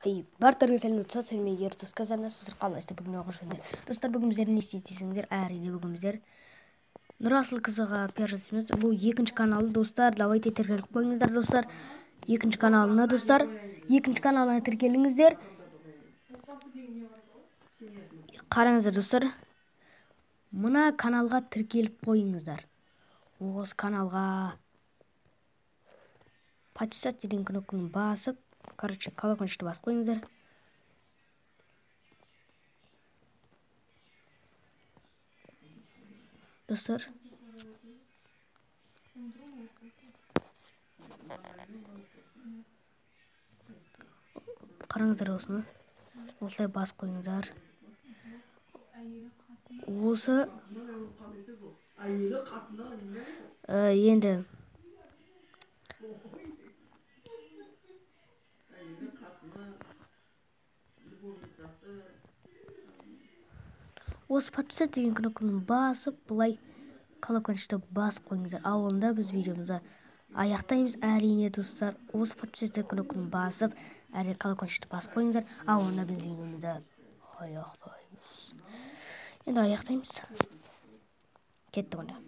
Барлықтарыңызға сәлем, достар, сәлем Ертіс казармасы, сіздер қалайсыздар? Бүгін оқушылар. Достар, бүгін біздер не істейсіңдер? Әрине, бүгін біздер Нұрасыл қызыға пиар жасаймыз. Бұл екінші каналы, достар. Давайте тіркеліп қойыңыздар, достар. Екінші каналына, достар. Екінші каналына тіркеліңіздер. Қараңыздар, достар. Мына каналға тіркеліп қойыңыздар. Осы каналға подписаться деген кнопканы басып, короче, колокольчикті басып қойыңыздар. Достар, қараңыздар осыны. Осылай басып қойыңыздар. Осы енді осы подписать деген кнопканы басып, былай колокольчикті басып қойыңыздар. Ал онда біз видеомызды аяқтаймыз. Әрине, достар, осы подписать деген кнопканы басып, әрине колокольчикті басып қойыңыздар. Ал онда біз видеомызды аяқтаймыз. Енді аяқтаймыз. Кеттік онда.